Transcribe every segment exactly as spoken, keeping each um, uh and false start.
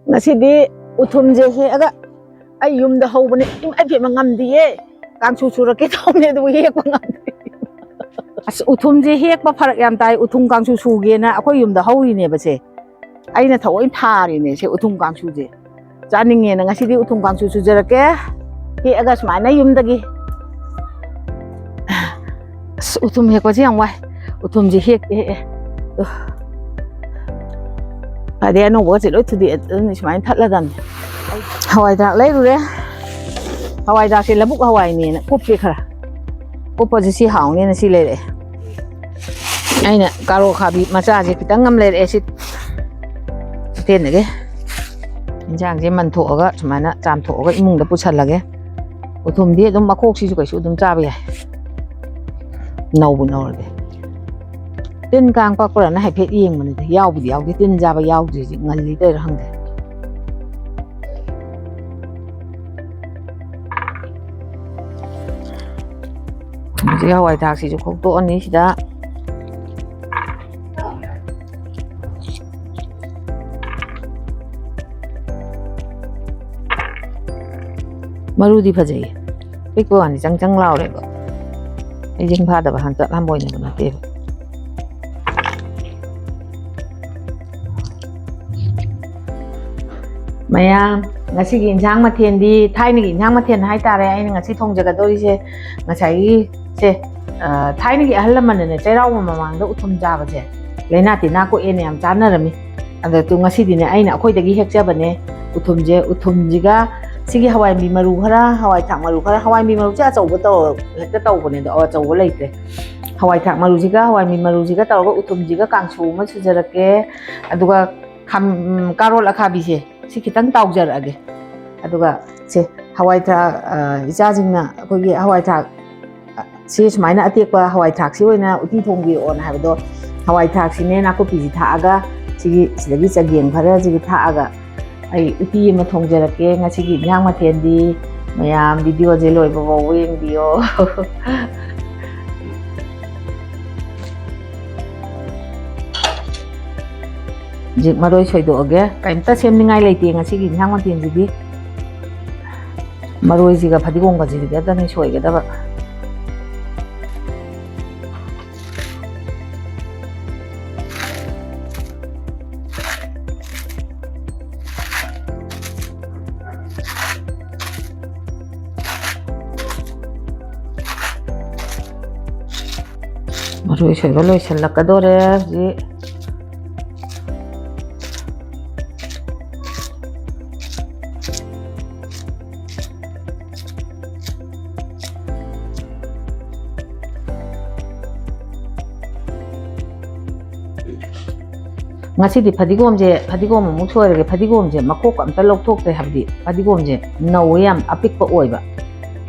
ꯉꯁꯤꯗꯤ ꯎꯊꯨꯝꯁꯦ ꯍꯦꯛꯑꯒ ꯑꯩ ꯌꯨꯝꯗ ꯍꯧꯕꯅꯦ꯫ ꯏꯃꯥ ꯏꯕꯦꯝꯃ, ꯉꯝꯗꯤꯌꯦ꯫ ꯀꯥꯡꯁꯨ ꯁꯨꯔꯛꯀꯦ ꯇꯧꯕꯅꯦ, ꯑꯗꯨꯕꯨ ꯍꯦꯛꯄ ꯉꯝꯗꯦ꯫ ꯑꯁ, ꯎꯊꯨꯝꯁꯦ ꯍꯦꯛꯄ ꯐꯔꯛ ꯌꯥꯝ ꯇꯥꯏ꯫ ꯎꯊꯨꯝ ꯀꯥꯡꯁꯨ ꯁꯨꯒꯦꯅ ꯑꯩꯈꯣꯏ ꯌꯨꯝꯗ ꯍꯧꯔꯤꯅꯦꯕ ꯁꯦ꯫ ꯑꯩꯅ ꯊꯑꯣꯏ ꯊꯥꯔꯤꯅꯦ ꯁꯦ ꯎꯊꯨꯝ ꯀꯥꯡꯁꯨꯁꯦ꯫ ꯆꯥꯅꯤꯡꯉꯦꯅ ꯉꯁꯤꯗꯤ ꯎꯊꯨꯝ ꯀꯥꯡꯁꯨ ꯁꯨꯖꯔꯛꯀꯦ꯫ ꯍꯦꯛꯑꯒ ꯁꯨꯃꯥꯏꯅ ꯌꯨꯝꯗꯒꯤ꯫ ꯑꯁ, ꯎꯊꯨꯝ ꯍꯦꯛꯄꯁꯦ ꯌꯥꯝ ꯋꯥꯏ꯫ ꯎꯊꯨꯝꯁꯦ ꯍꯦꯛ ꯍꯦꯛꯑꯦ꯫ ꯑꯗꯩ ꯑꯅꯧꯕꯒꯁꯦ ꯂꯣꯏ ꯊꯨꯗꯦꯛꯑꯦ꯫ ꯑꯗꯨꯅ ꯁꯨꯃꯥꯏꯅ ꯊꯠꯂꯗꯝꯅꯦ꯫ ꯍꯋꯥꯏ ꯊ꯭ꯔꯥꯛ ꯂꯩꯔꯨꯔꯦ꯫ ꯍꯋꯥꯏ ꯊ꯭ꯔꯥꯛꯁꯦ ꯂꯧꯕꯨꯛ ꯍꯋꯥꯏꯅꯦꯅ ꯀꯨꯞꯄꯦ ꯈꯔ꯫ ꯀꯨꯞꯄꯁꯦ ꯁꯤ ꯍꯥꯎꯅꯦꯅ ꯁꯤ ꯂꯩꯔꯛꯑꯦ꯫ ꯑꯩꯅ ꯀꯥꯔꯣꯠ ꯑꯈꯥꯕꯤ ꯃꯆꯥꯁꯦ ꯈꯤꯇꯪ ꯑꯃ ꯂꯩꯔꯛꯑꯦ ꯁꯤ ꯀꯩꯊꯦꯜꯗꯒꯤ꯫ ꯏꯟꯁꯥꯡꯁꯦ ꯃꯟꯊꯣꯛꯑꯒ ꯁꯨꯃꯥꯏꯅ ꯆꯥꯝꯊꯣꯛꯑꯒ ꯏꯃꯨꯡꯗ ꯄꯨꯁꯜꯂꯒꯦ꯫ ꯎꯊꯨꯝꯗꯤ ꯑꯗꯨꯝ ꯃꯈꯣꯛꯁꯤꯁꯨ ꯀꯩꯁꯨ ꯑꯗꯨꯝ ꯆꯥꯕ ꯌꯥꯏ꯫ ꯅꯧꯕꯨ ꯅꯧꯔꯗꯤ꯫ ꯇꯤꯟ ꯀꯥꯡ ꯄꯛꯄ꯭ꯔꯥꯅ ꯍꯥꯏꯐꯦꯠ ꯌꯦꯡꯕꯅꯤꯗ꯫ ꯌꯥꯎꯕꯨꯗꯤ ꯌꯥꯎꯗꯦ꯫ ꯇꯤꯟ ꯆꯥꯕ ꯌꯥꯎꯗ꯭ꯔꯤꯁꯤ ꯉꯜꯂꯤ ꯇꯧꯔꯤꯔꯥ ꯈꯪꯗꯦ꯫ ꯍꯧꯖꯤꯛ ꯍꯋꯥꯏ ꯊ꯭ꯔꯥꯛꯁꯤꯁꯨ ꯈꯣꯛꯇꯣꯛꯑꯅꯤ ꯁꯤꯗ꯫ ꯃꯔꯨꯗꯤ ꯐꯖꯩꯌꯦ꯫ ꯄꯤꯛꯄ ꯋꯥꯅꯤ, ꯆꯪ ꯆꯪ ꯂꯥꯎꯔꯦꯕ꯫ ꯍꯩꯖꯤꯡ ꯐꯥꯗꯕ ꯍꯟꯇꯛ ꯍꯝꯕ ꯑꯣꯏꯅꯕ ꯅꯠꯇꯦꯕ꯫ ꯃꯌꯥꯝ, ꯉꯁꯤꯒꯤ ꯏꯟꯁꯥꯡ ꯃꯊꯦꯜꯗꯤ, ꯊꯥꯏꯅꯒꯤ ꯏꯟꯁꯥꯡ ꯃꯊꯦꯜ ꯍꯥꯏꯇꯥꯔꯦ, ꯑꯩꯅ ꯉꯁꯤ ꯊꯣꯡꯖꯒꯗꯧꯔꯤꯁꯦ, ꯉꯁꯥꯏꯒꯤ ꯁꯦ, ꯑ, ꯊꯥꯏꯅꯒꯤ ꯑꯍꯜ ꯂꯃꯟꯅꯅꯦ, ꯆꯩꯔꯥꯎꯕ ꯃꯃꯥꯡꯗ ꯎꯊꯨꯝ ꯆꯥꯕꯁꯦ ꯂꯥꯏꯅꯥ ꯇꯤꯟꯅꯥ ꯀꯣꯛꯑꯦꯅ ꯌꯥꯝ ꯆꯥꯅꯔꯝꯃꯤ꯫ ꯑꯗꯣ ꯇꯨ ꯉꯁꯤꯗꯤꯅꯦ, ꯑꯩꯅ ꯑꯩꯈꯣꯏꯗꯒꯤ ꯍꯦꯛꯆꯕꯅꯦ ꯎꯊꯨꯝꯁꯦ꯫ ꯎꯊꯨꯝꯁꯤꯒ ꯁꯤꯒꯤ ꯍꯋꯥꯏꯟꯕꯤ ꯃꯔꯨ ꯈꯔ, ꯍꯋꯥꯏ ꯊ꯭ꯔꯥꯛ ꯃꯔꯨ ꯈꯔ, ꯍꯋꯥꯏꯟꯕꯤ ꯃꯔꯨꯁꯦ ꯑꯆꯧꯕ ꯇꯧ-, ꯍꯦꯛꯇ ꯇꯧꯕꯅꯦ, ꯑꯗꯣ ꯑꯆꯧꯕ ꯂꯩꯇ꯭ꯔꯦ꯫ ꯍꯋꯥꯏ ꯊ꯭ꯔꯥꯛ ꯃꯔꯨꯁꯤꯒ ꯍꯋꯥꯏꯟꯕꯤ ꯃꯔꯨꯁꯤꯒ ꯇꯧꯔꯒ ꯎꯊꯨꯝꯁꯤꯒ ꯀꯥꯡꯁꯨ ꯑꯃ ꯁꯨꯖꯔꯛꯀꯦ꯫ ꯑꯗꯨꯒ ꯈꯥꯝ-, ꯎꯝ, ꯀꯥꯔꯣꯠ ꯑꯈꯥꯕꯤꯁꯦ ꯁꯤ ꯈꯤꯇꯪ ꯇꯥꯎꯖꯔꯛꯑꯒꯦ꯫ ꯑꯗꯨꯒ ꯁꯦ, ꯍꯋꯥꯏ ꯊ꯭ꯔꯥꯛ, ꯑ, ꯏꯆꯥꯁꯤꯡꯅ ꯑꯩꯈꯣꯏꯒꯤ ꯍꯋꯥꯏ ꯊ꯭ꯔꯥꯛ, ꯑ, ꯁꯤ ꯁꯨꯃꯥꯏꯅ ꯑꯇꯦꯛꯄ ꯍꯋꯥꯏ ꯊ꯭ꯔꯥꯛꯁꯤ ꯑꯣꯏꯅ ꯎꯇꯤ ꯊꯣꯡꯕꯤꯔꯛꯑꯣꯅ ꯍꯥꯏꯕꯗꯣ, ꯍꯋꯥꯏ ꯊ꯭ꯔꯥꯛꯁꯤꯅꯦ ꯅꯥꯀꯨꯞꯄꯤꯁꯤ ꯊꯥꯛꯑꯒ, ꯁꯤꯒꯤ, ꯁꯤꯗꯒꯤ ꯆꯒꯦꯝ ꯈꯔꯁꯤꯒ ꯊꯥꯛꯑꯒ ꯑꯩ ꯎꯇꯤ ꯑꯃ ꯊꯣꯡꯖꯔꯛꯀꯦ꯫ ꯉꯁꯤꯒꯤ ꯏꯟꯖꯥꯡ ꯃꯊꯦꯜꯗꯤ ꯃꯌꯥꯝ ꯚꯤꯗꯤꯑꯣꯁꯦ ꯂꯣꯏꯕ ꯐꯥꯎꯕ ꯌꯦꯡꯕꯤꯌꯣ꯫ ꯍꯧꯖꯤꯛ ꯃꯔꯣꯏ ꯁꯣꯏꯗꯣꯛꯑꯒꯦ꯫ ꯀꯔꯤꯝꯇ ꯁꯦꯝꯅꯤꯡꯉꯥꯏ ꯂꯩꯇꯦ ꯉꯁꯤꯒꯤ ꯏꯟꯁꯥꯡ ꯃꯊꯦꯜꯁꯤꯗꯤ꯫ ꯃꯔꯣꯏꯁꯤꯒ ꯐꯗꯤꯒꯣꯝꯒꯁꯤꯗꯤ ꯈꯛꯇꯅꯤ ꯁꯣꯏꯒꯗꯕ꯫ ꯃꯔꯣꯏ ꯁꯣꯏꯕ ꯂꯣꯏꯁꯤꯜꯂꯛꯀꯗꯣꯔꯦ ꯍꯧꯖꯤꯛ꯫ ꯉꯁꯤꯗꯤ ꯐꯗꯤꯒꯣꯝꯁꯦ, ꯐꯗꯤꯒꯣꯝ ꯑꯃꯨꯛ ꯁꯣꯏꯔꯒꯦ꯫ ꯐꯗꯤꯒꯣꯝꯁꯦ ꯃꯈꯣꯛ ꯑꯝꯇ ꯂꯧꯊꯣꯛꯇ꯭ꯔꯦ, ꯍꯥꯏꯕꯗꯤ ꯐꯗꯤꯒꯣꯝꯁꯦ ꯅꯧꯋꯦ, ꯌꯥꯝ ꯑꯄꯤꯛꯄ ꯑꯣꯏꯕ,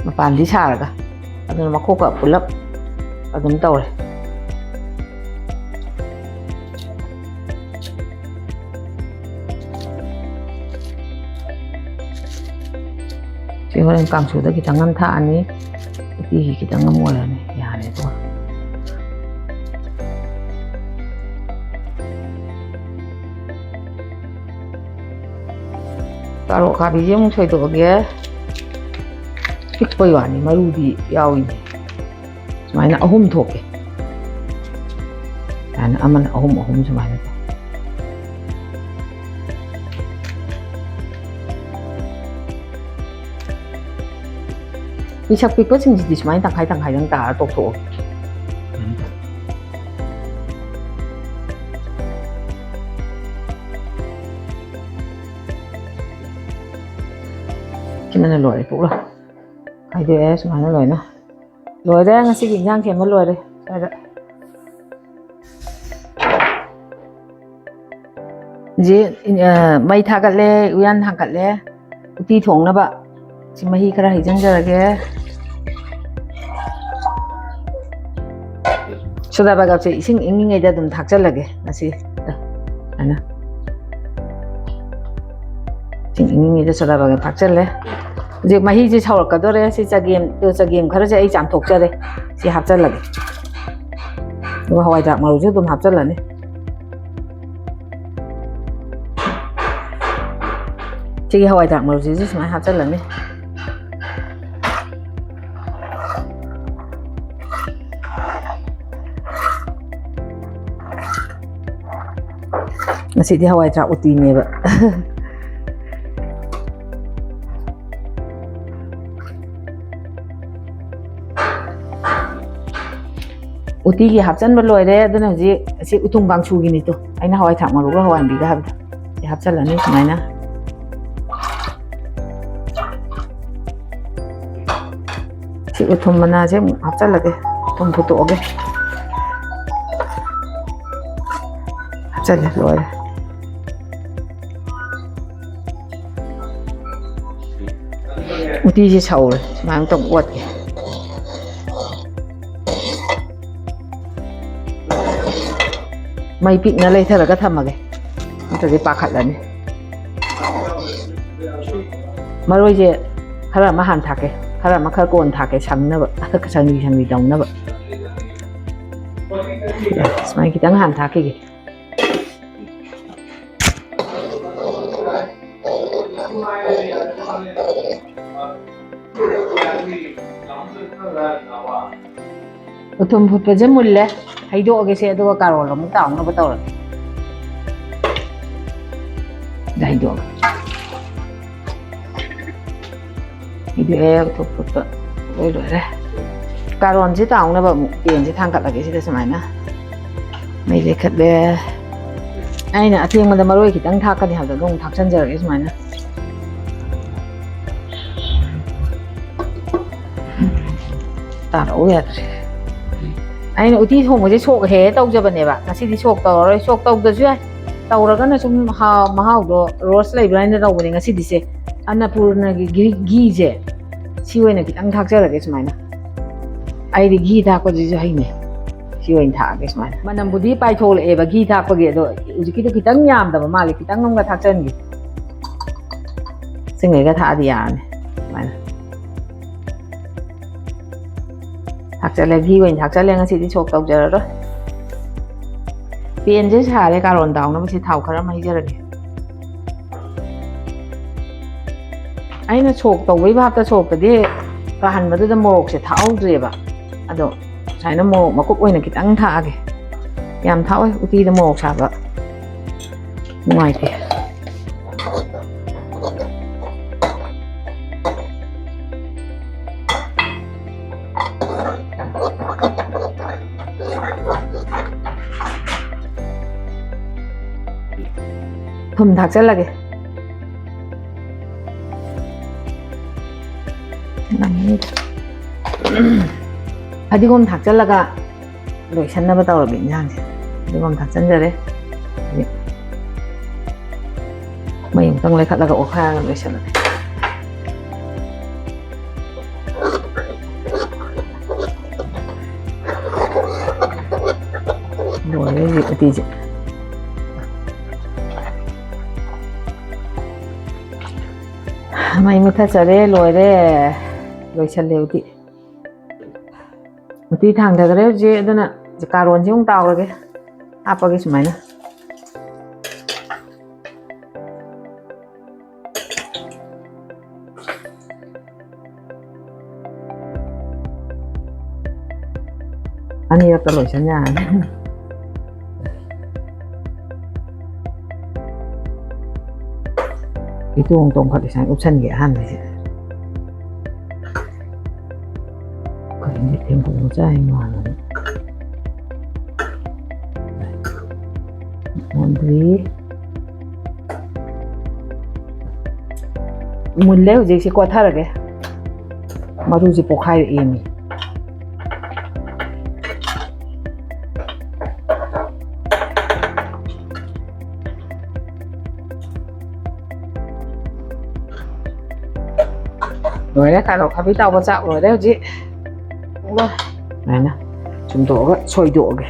ꯃꯄꯥꯟꯗꯤ ꯁꯥꯔꯒ, ꯑꯗꯨꯅ ꯃꯈꯣꯛꯀ ꯄꯨꯂꯞ ꯑꯗꯨꯝ ꯇꯧꯔꯦ꯫ ꯁꯤ ꯍꯣꯔꯦꯟ ꯀꯥꯡꯁꯨꯗ ꯈꯤꯇꯪ ꯑꯃ ꯊꯥꯛꯑꯅꯤ, ꯎꯇꯤꯒꯤ ꯈꯤꯇꯪ ꯑꯃ ꯑꯣꯏꯔꯅꯤ, ꯌꯥꯔꯦꯀꯣ꯫ ꯀꯥꯔꯣꯠ ꯑꯈꯥꯕꯤꯁꯦ ꯑꯃꯨꯛ ꯁꯣꯏꯗꯣꯛꯑꯒꯦ꯫ ꯄꯤꯛꯄꯩ ꯋꯥꯅꯤ, ꯃꯔꯨꯗꯤ ꯌꯥꯎꯏꯅꯦ꯫ ꯁꯨꯃꯥꯏꯅ ꯑꯍꯨꯝ ꯊꯣꯛꯀꯦ꯫ ꯁꯨꯃꯥꯏꯅ ꯑꯃꯅ ꯑꯍꯨꯝ, ꯑꯍꯨꯝ ꯁꯨꯃꯥꯏꯅ ꯇꯧ꯫ ꯄꯤꯁꯛ ꯄꯤꯛꯄꯁꯤꯡꯁꯤꯗꯤ ꯁꯨꯃꯥꯏꯅ ꯇꯪꯈꯥꯏ ꯇꯪꯈꯥꯏꯗꯪ ꯇꯥꯔ ꯇꯣꯛꯊꯣꯛꯑꯣ꯫ ꯁꯤꯃꯅ ꯂꯣꯏꯔꯦ, ꯄꯨꯛꯂ ꯈꯥꯏꯗꯣꯛꯑꯦ ꯁꯨꯃꯥꯏꯅ ꯂꯣꯏꯅ꯫ ꯂꯣꯏꯔꯦ, ꯉꯁꯤꯒꯤ ꯏꯟꯖꯥꯡ ꯁꯦꯝꯕ ꯂꯣꯏꯔꯦ꯫ ꯁ꯭ꯋꯥꯏꯗ ꯍꯧꯖꯤꯛ, ꯑ, ꯃꯩ ꯊꯥꯒꯠꯂꯦ, ꯎꯌꯥꯟ ꯊꯥꯡꯒꯠꯂꯦ꯫ ꯎꯇꯤ ꯊꯣꯡꯅꯕ ꯁꯤ ꯃꯍꯤ ꯈꯔ ꯍꯩꯖꯤꯟꯖꯔꯒꯦ꯫ ꯁꯣꯗꯥ ꯕꯥꯏꯒꯞꯁꯦ ꯏꯁꯤꯡ ꯏꯪꯉꯤꯉꯩꯗ ꯑꯗꯨꯝ ꯊꯥꯛꯆꯜꯂꯒꯦ ꯉꯁꯤ꯫ ꯑ, ꯑꯅ꯫ ꯏꯁꯤꯡ ꯏꯪꯉꯤꯉꯩꯗ ꯁꯣꯗꯥ ꯕꯥꯏꯒꯞ ꯊꯥꯛꯆꯜꯂꯦ꯫ ꯍꯧꯖꯤꯛ ꯃꯍꯤꯁꯦ ꯁꯧꯔꯛꯀꯗꯣꯔꯦ꯫ ꯁꯤ ꯆꯒꯦꯝ, ꯆꯒꯦꯝ ꯈꯔꯁꯦ ꯑꯩ ꯆꯥꯝꯊꯣꯛꯆꯔꯦ꯫ ꯁꯤ ꯍꯥꯞꯆꯜꯂꯒꯦ꯫ ꯑꯗꯨꯒ ꯍꯋꯥꯏ ꯊ꯭ꯔꯥꯛ ꯃꯔꯨꯁꯨ ꯑꯗꯨꯝ ꯍꯥꯞꯆꯜꯂꯅꯤ꯫ ꯁꯤꯒꯤ ꯍꯋꯥꯏ ꯊ꯭ꯔꯥꯛ ꯃꯔꯨꯁꯤꯁꯨ ꯁꯨꯃꯥꯏꯅ ꯍꯥꯞꯆꯤꯜꯂꯅꯤ꯫ ꯉꯁꯤꯗꯤ ꯍꯋꯥꯏ ꯊ꯭ꯔꯥꯛ ꯎꯇꯤꯅꯦꯕ꯫ ꯎꯇꯤꯒꯤ ꯍꯥꯞꯆꯤꯟꯕ ꯂꯣꯏꯔꯦ꯫ ꯑꯗꯨꯅ ꯍꯧꯖꯤꯛ ꯑꯁꯤ ꯎꯇꯣꯡ ꯀꯥꯡꯁꯨꯒꯤꯅꯤꯗꯣ, ꯑꯩꯅ ꯍꯋꯥꯏ ꯊ꯭ꯔꯥꯛ ꯃꯔꯨꯒ ꯍꯋꯥꯏꯟꯕꯤꯒ ꯍꯥꯏꯕꯗꯣ꯫ ꯁꯤ ꯍꯥꯞꯆꯤꯜꯂꯅꯤ ꯁꯨꯃꯥꯏꯅ꯫ ꯁꯤ ꯎꯊꯨꯝ ꯃꯅꯥꯁꯦ ꯑꯃꯨꯛ ꯍꯥꯞꯆꯤꯜꯂꯒꯦ꯫ ꯎꯊꯨꯝ ꯐꯨꯠꯇꯣꯛꯑꯒꯦ꯫ ꯍꯥꯞꯆꯤꯜꯂꯦ, ꯂꯣꯏꯔꯦ꯫ ꯎꯇꯤꯁꯦ ꯁꯧꯔꯦ꯫ ꯁꯨꯃꯥꯏꯅ ꯑꯃꯨꯛꯇꯪ ꯑꯣꯠꯀꯦ꯫ ꯃꯩ ꯄꯤꯛꯅ ꯂꯩꯊꯔꯒ ꯊꯝꯃꯒꯦ, ꯅꯠꯇ꯭ꯔꯗꯤ ꯄꯥꯈꯠꯂꯅꯤ꯫ ꯃꯔꯣꯏꯁꯦ ꯈꯔ ꯑꯃ ꯍꯥꯟ ꯊꯥꯛꯀꯦ, ꯈꯔ ꯑꯃ ꯈꯔ ꯀꯣꯟ ꯊꯥꯛꯀꯦ, ꯁꯪꯅꯕ, ꯁꯪꯂꯤ ꯁꯪꯂꯤ ꯇꯧꯅꯕ꯫ ꯁꯨꯃꯥꯏꯅ ꯈꯤꯇꯪ ꯍꯥꯟ ꯊꯥꯛꯈꯤꯒꯦ꯫ ꯎꯊꯨꯝ ꯐꯨꯠꯄꯁꯦ ꯃꯨꯜꯂꯦ꯫ ꯍꯩꯗꯣꯛꯑꯒꯦꯁꯦ, ꯑꯗꯨꯒ ꯀꯥꯔꯣꯜ ꯑꯃꯨꯛ ꯇꯥꯎꯅꯕ ꯇꯧꯔꯒꯦ꯫ ꯁꯤꯗ ꯍꯩꯗꯣꯛꯑꯒꯦ꯫ ꯍꯩꯗꯣꯛꯑꯦ, ꯎꯊꯨꯝ ꯐꯨꯠꯄ ꯂꯣꯏ ꯂꯣꯏꯔꯦ꯫ ꯀꯥꯔꯣꯟꯁꯦ ꯇꯥꯎꯅꯕ ꯑꯃꯨꯛ ꯄꯦꯟꯁꯦ ꯊꯥꯡꯒꯠꯂꯒꯦ ꯁꯤꯗ ꯁꯨꯃꯥꯏꯅ꯫ ꯃꯩ ꯂꯩꯈꯠꯂꯦ꯫ ꯑꯩꯅ ꯑꯇꯦꯡꯕꯗ ꯃꯔꯣꯏ ꯈꯤꯇꯪ ꯊꯥꯛꯀꯅꯤ ꯍꯥꯏꯕꯗꯣ ꯑꯗꯨ ꯑꯃꯨꯛ ꯊꯥꯛꯆꯟꯖꯔꯒꯦ ꯁꯨꯃꯥꯏꯅ꯫ ꯇꯥꯔꯛꯎ ꯌꯥꯗ꯭ꯔꯦ꯫ ꯑꯩꯅ ꯎꯇꯤ ꯊꯣꯡꯕꯁꯦ ꯁꯣꯛ ꯍꯦꯛ ꯍꯦꯛ ꯇꯧꯖꯕꯅꯦꯕ꯫ ꯉꯁꯤꯗꯤ ꯁꯣꯛ ꯇꯧꯔꯔꯣꯏ꯫ ꯁꯣꯛ ꯇꯧꯗ꯭ꯔꯁꯨ ꯌꯥꯏ꯫ ꯇꯧꯔꯒꯅ ꯁꯨꯝ ꯍꯥ-, ꯃꯍꯥꯎꯗꯣ ꯔꯣꯁ ꯂꯩꯕ꯭ꯔꯥ ꯍꯥꯏꯅ ꯇꯧꯕꯅꯦ ꯉꯁꯤꯗꯤ ꯁꯦ꯫ ꯑꯟꯅꯄꯨꯔꯅꯒꯤ ꯘꯤ-, ꯘꯤꯁꯦ ꯁꯤ ꯑꯣꯏꯅ ꯈꯤꯇꯪ ꯊꯥꯛꯆꯔꯒꯦ ꯁꯨꯃꯥꯏꯅ꯫ ꯑꯩꯗꯤ ꯘꯤ ꯊꯥꯛꯄꯁꯤꯁꯨ ꯍꯩꯅꯩ꯫ ꯁꯤ ꯑꯣꯏꯅ ꯊꯥꯛꯑꯒꯦ ꯁꯨꯃꯥꯏꯅ꯫ ꯃꯅꯝꯕꯨꯗꯤ ꯄꯥꯏꯊꯣꯛꯂꯛꯑꯦꯕ ꯘꯤ ꯊꯥꯛꯄꯒꯤ, ꯑꯗꯣ ꯍꯧꯖꯤꯛꯀꯤꯗꯣ ꯈꯤꯇꯪ ꯌꯥꯝꯗꯕ ꯃꯥꯜꯂꯦ, ꯈꯤꯇꯪ ꯑꯃꯒ ꯊꯥꯛꯆꯟꯒꯦ꯫ ꯁꯤꯉꯩꯒ ꯊꯥꯛꯑꯗꯤ ꯌꯥꯔꯅꯤ ꯁꯨꯃꯥꯏꯅ꯫ ꯊꯥꯛꯆꯜꯂꯦ, ꯘꯤ ꯑꯣꯏꯅ ꯊꯥꯛꯆꯜꯂꯦ, ꯉꯁꯤꯗꯤ ꯁꯣꯛ ꯇꯧꯖꯔꯔꯣꯏ꯫ ꯄꯦꯟꯁꯦ ꯁꯥꯔꯦ, ꯀꯥꯔꯣꯟ ꯇꯥꯎꯅꯕꯁꯦ ꯊꯥꯎ ꯈꯔ ꯑꯃ ꯍꯩꯖꯔꯒꯦ꯫ ꯑꯩꯅ ꯁꯣꯛ ꯇꯧꯕꯩ ꯚꯥꯞꯇ ꯁꯣꯛꯇꯗꯤ ꯀꯥꯍꯟꯕꯗꯨꯗ ꯃꯣꯔꯣꯛꯁꯦ ꯊꯥꯛꯍꯧꯗ꯭ꯔꯦꯕ꯫ ꯑꯗꯣ ꯁꯨꯃꯥꯏꯅ ꯃꯣꯔꯣꯛ ꯃꯀꯨꯞ ꯑꯣꯏꯅ ꯈꯤꯇꯪ ꯊꯥꯛꯑꯒꯦ꯫ ꯌꯥꯝ ꯊꯥꯛꯑꯣꯏ, ꯎꯇꯤꯗ ꯃꯣꯔꯣꯛ ꯁꯥꯕ ꯅꯨꯡꯉꯥꯏꯇꯦ꯫ ꯊꯨꯝ ꯊꯥꯛꯆꯜꯂꯒꯦ꯫ ꯐꯗꯤꯒꯣꯝ ꯊꯥꯛꯆꯜꯂꯒ ꯂꯣꯏꯁꯟꯅꯕ ꯇꯧꯔꯒꯦ ꯏꯟꯖꯥꯡꯁꯦ꯫ ꯐꯗꯤꯒꯣꯝ ꯊꯥꯛꯆꯟꯖꯔꯦ꯫ ꯃꯩ ꯑꯃꯨꯛꯇꯪ ꯂꯩꯈꯠꯂꯒ ꯑꯣꯠꯈꯥꯏꯔꯒ ꯂꯣꯏꯁꯜꯂꯒꯦ꯫ ꯂꯣꯏꯔꯦ ꯍꯧꯖꯤꯛ ꯎꯇꯤꯁꯦ꯫ ꯃꯩ ꯃꯨꯊꯠꯆꯔꯦ, ꯂꯣꯏꯔꯦ꯫ ꯂꯣꯏꯁꯜꯂꯦ ꯎꯇꯤ꯫ ꯎꯇꯤ ꯊꯥꯡꯊꯈ꯭ꯔꯦ ꯍꯧꯖꯤꯛ꯫ ꯑꯗꯨꯅ ꯀꯥꯔꯣꯟꯁꯦ ꯑꯃꯨꯛ ꯇꯥꯎꯔꯒꯦ꯫ ꯍꯥꯞꯄꯒꯦ ꯁꯨꯃꯥꯏꯅ꯫ ꯑꯅꯤꯔꯛꯇ ꯂꯣꯏꯁꯟ ꯌꯥꯔꯅꯤ꯫ ꯏꯇꯣꯡ ꯇꯣꯡꯈꯠꯂꯤ ꯁꯨꯃꯥꯏꯅ ꯎꯞꯁꯟꯒꯦ ꯑꯍꯥꯟꯕꯁꯦ꯫ ꯀꯔꯤꯅꯣ ꯊꯦꯡꯒꯨ ꯃꯆꯥ ꯑꯃ ꯃꯥꯜꯂꯦ꯫ ꯃꯨꯟꯗ꯭ꯔꯤ꯫ ꯃꯨꯜꯂꯦ, ꯍꯧꯖꯤꯛꯁꯤ ꯀꯣꯠꯊꯔꯒꯦ꯫ ꯃꯔꯨꯁꯤ ꯄꯣꯛꯈꯥꯏꯔꯛꯑꯦꯃꯤ꯫ ꯂꯣꯏꯔꯦ, ꯀꯥꯔꯣꯠ ꯈꯥꯕꯤ ꯇꯥꯎꯕ ꯆꯥꯛ ꯂꯣꯏꯔꯦ ꯍꯧꯖꯤꯛ꯫ ꯂꯣꯏ꯫ ꯁꯨꯃꯥꯏꯅ ꯆꯨꯝꯊꯣꯛꯑꯒ ꯁꯣꯏꯗꯣꯛꯑꯒꯦ꯫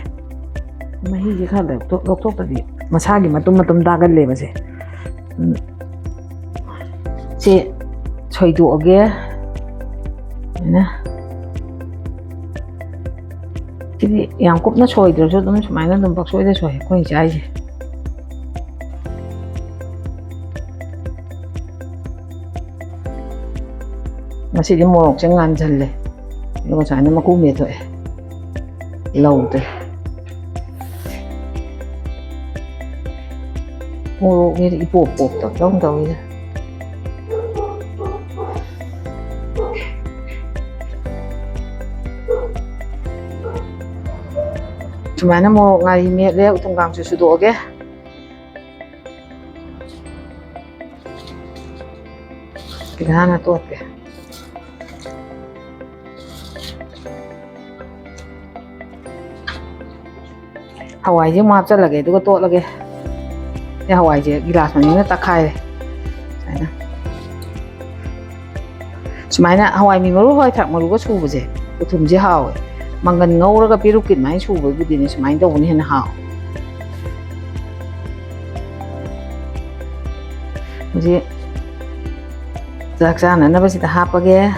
ꯃꯍꯤꯁꯦ ꯈꯔ ꯂꯧꯊꯣꯛ-, ꯂꯧꯊꯣꯛꯇꯗꯤ ꯃꯁꯥꯒꯤ ꯃꯇꯨꯝ ꯃꯇꯨꯝ ꯇꯥꯒꯜꯂꯦꯕ ꯁꯦ꯫ ꯎꯝ꯫ ꯁꯦ ꯁꯣꯏꯗꯣꯛꯑꯒꯦ꯫ ꯁꯨꯃꯥꯏꯅ꯫ ꯁꯤꯗꯤ ꯌꯥꯝ ꯀꯨꯞꯅ ꯁꯣꯏꯗ꯭ꯔꯁꯨ ꯑꯗꯨꯝ ꯁꯨꯃꯥꯏꯅ ꯑꯗꯨꯝ ꯄꯪꯁꯣꯏꯗ ꯁꯣꯏ ꯑꯩꯈꯣꯏꯅ ꯆꯥꯏꯁꯦ꯫ ꯉꯁꯤꯗꯤ ꯃꯣꯔꯣꯛꯁꯦ ꯉꯥꯟꯁꯤꯜꯂꯦ, ꯑꯗꯨꯒ ꯁꯨꯃꯥꯏꯅ ꯃꯀꯨ ꯃꯦꯠꯊꯣꯛꯑꯦ, ꯂꯧꯗ꯭ꯔꯦ꯫ ꯃꯣꯔꯣꯛꯅꯦꯗꯤ ꯏꯄꯣꯞ ꯄꯣꯞꯇꯕꯗꯧꯅ ꯇꯧꯋꯤꯗ꯫ ꯁꯨꯃꯥꯏꯅ ꯃꯣꯔꯣꯛ ꯉꯥꯔꯤ ꯃꯦꯠꯂꯦ, ꯎꯇꯨꯝ ꯀꯥꯡꯁꯨ ꯁꯨꯗꯣꯛꯑꯒꯦ꯫ ꯁꯤꯗ ꯍꯥꯟꯅ ꯇꯣꯠꯀꯦ꯫ ꯍꯋꯥꯏꯁꯦ ꯑꯃꯨꯛ ꯍꯥꯞꯆꯜꯂꯒꯦ, ꯑꯗꯨꯒ ꯇꯣꯠꯂꯒꯦ꯫ ꯁꯤ ꯍꯋꯥꯏꯁꯦ ꯒꯤꯂꯥꯁ ꯃꯅꯤꯡꯅ ꯇꯛꯈꯥꯏꯔꯦ꯫ ꯁꯨꯃꯥꯏꯅ, ꯁꯨꯃꯥꯏꯅ ꯍꯋꯥꯏ ꯃꯤ ꯃꯔꯨ, ꯍꯋꯥꯏ ꯊꯔꯥꯛ ꯃꯔꯨꯒ ꯁꯨꯕꯁꯦ, ꯎꯊꯨꯝꯁꯦ ꯍꯥꯎꯋꯦ꯫ ꯃꯪꯒꯟ ꯉꯧꯔꯒ ꯄꯦꯔꯨꯛꯀꯤ ꯑꯗꯨꯃꯥꯏꯅ ꯁꯨꯕꯒꯤꯗꯤꯅꯦ, ꯁꯨꯃꯥꯏꯅ ꯇꯧꯕꯅ ꯍꯦꯟꯅ ꯍꯥꯎꯋꯦ꯫ ꯍꯧꯖꯤꯛ ꯆꯥꯛ ꯆꯥꯅꯅꯕꯁꯤꯗ ꯍꯥꯞꯄꯒꯦ꯫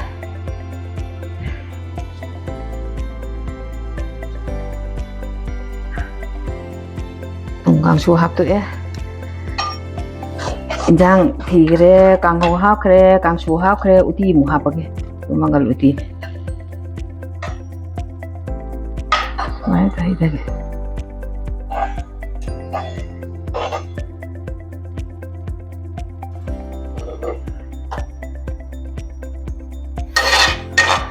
ꯊꯨꯝ ꯀꯥꯡꯁꯨ ꯍꯥꯞꯇꯣꯛꯑꯦ꯫ ꯏꯟꯖꯥꯡ ꯊꯤꯈ꯭ꯔꯦ, ꯀꯥꯡꯍꯧ ꯍꯥꯞꯈ꯭ꯔꯦ, ꯀꯥꯡꯁꯨ ꯍꯥꯞꯈ꯭ꯔꯦ, ꯎꯇꯤ ꯑꯃꯨꯛ ꯍꯥꯞꯄꯒꯦ꯫ ꯃꯪꯒꯜ ꯎꯇꯤ꯫ ꯁꯨꯃꯥꯏꯅ ꯇꯧꯔ ꯍꯩꯊꯒꯦ꯫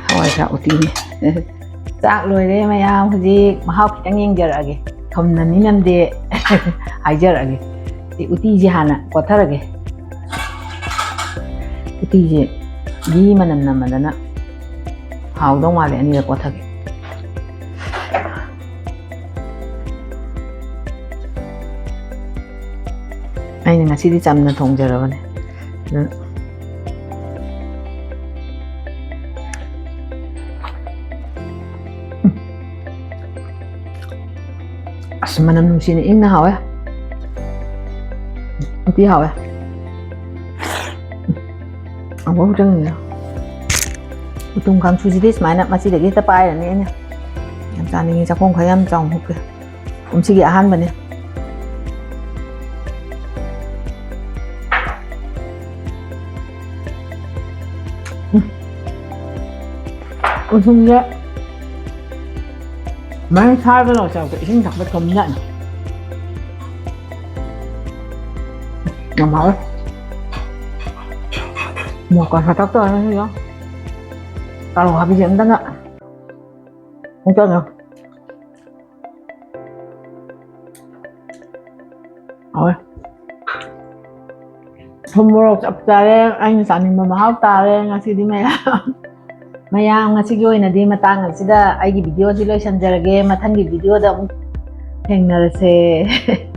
ꯍꯋꯥꯏ ꯊ꯭ꯔꯥꯛ ꯎꯇꯤꯅꯦ꯫ ꯆꯥꯛ ꯂꯣꯏꯔꯦ ꯃꯌꯥꯝ, ꯍꯧꯖꯤꯛ ꯃꯍꯥꯎ ꯈꯤꯇꯪ ꯌꯦꯡꯖꯔꯛꯑꯒꯦ꯫ ꯊꯨꯝꯅ ꯃꯤ ꯅꯝꯗꯦ ꯍꯥꯏꯖꯔꯛꯑꯒꯦ꯫ ꯁꯤ ꯎꯇꯤꯁꯦ ꯍꯥꯟꯅ ꯀꯣꯠꯊꯔꯒꯦ꯫ ꯎꯇꯤꯁꯦ ꯘꯤ ꯃꯅꯝ ꯅꯝꯃꯗꯅ ꯍꯥꯎꯗꯧ ꯃꯥꯜꯂꯦ, ꯑꯅꯤꯔꯛ ꯀꯣꯠꯊꯒꯦ꯫ ꯑꯩꯅ ꯉꯁꯤꯗꯤ ꯆꯝꯅ ꯊꯣꯡꯖꯔꯕꯅꯦ꯫ ꯑꯗꯨꯅ ꯑꯁ, ꯃꯅꯝ ꯅꯨꯡꯁꯤꯅ ꯏꯪꯅ ꯍꯥꯎꯋꯦ꯫ ꯎꯇꯤ ꯍꯥꯎꯋꯦ꯫ ꯑꯃꯨꯛ ꯆꯪꯉꯤꯅꯦ꯫ ꯎꯇꯨꯝ ꯀꯥꯡꯁꯨꯁꯤꯗꯤ ꯁꯨꯃꯥꯏꯅ ꯃꯆꯤꯗꯒꯤ ꯍꯦꯛꯇ ꯄꯥꯏꯔꯅꯤ ꯑꯩꯅ꯫ ꯌꯥꯝ ꯆꯥꯅꯤꯡꯉꯤ, ꯆꯥꯛꯈꯣꯝ ꯈꯔ ꯌꯥꯝ ꯆꯥꯎꯅ ꯍꯨꯞꯀꯦ꯫ ꯀꯨꯝꯁꯤꯒꯤ ꯑꯍꯥꯟꯕꯅꯦ꯫ ꯎꯝ꯫ ꯎꯁꯨꯝꯁꯦ ꯃꯔꯝ ꯁꯥꯔꯒ ꯂꯧꯁꯜꯂꯛꯄ ꯏꯁꯤꯡ ꯊꯛꯄ ꯊꯨꯝꯖꯥꯠꯅꯤ꯫ ꯌꯥꯝ ꯍꯥꯎꯋꯦ꯫ ꯃꯣꯔꯣꯛꯀ ꯁꯥꯇꯛ ꯇꯧꯔꯒ ꯁꯤꯗ ꯀꯥꯔꯣ ꯍꯥꯞꯄꯤꯁꯦ ꯑꯝꯇꯪꯒ꯫ ꯑꯝꯇꯪꯒ꯫ ꯍꯥꯎꯋꯦ꯫ ꯊꯨꯝ ꯃꯣꯔꯣꯛ ꯆꯞ ꯆꯥꯔꯦ꯫ ꯑꯩꯅ ꯆꯥꯅꯤꯡꯕ ꯃꯍꯥꯎ ꯇꯥꯔꯦ ꯉꯁꯤꯗꯤ ꯃꯌꯥꯝ꯫ ꯃꯌꯥꯝ, ꯉꯁꯤꯒꯤ ꯑꯣꯏꯅꯗꯤ ꯃꯇꯥꯡ ꯑꯁꯤꯗ ꯑꯩꯒꯤ video ꯑꯁꯤ ꯂꯣꯏꯁꯤꯟꯖꯔꯒꯦ꯫ ꯃꯊꯪꯒꯤ video ꯗ ꯑꯃꯨꯛ ꯊꯦꯡꯅꯔꯁꯦ꯫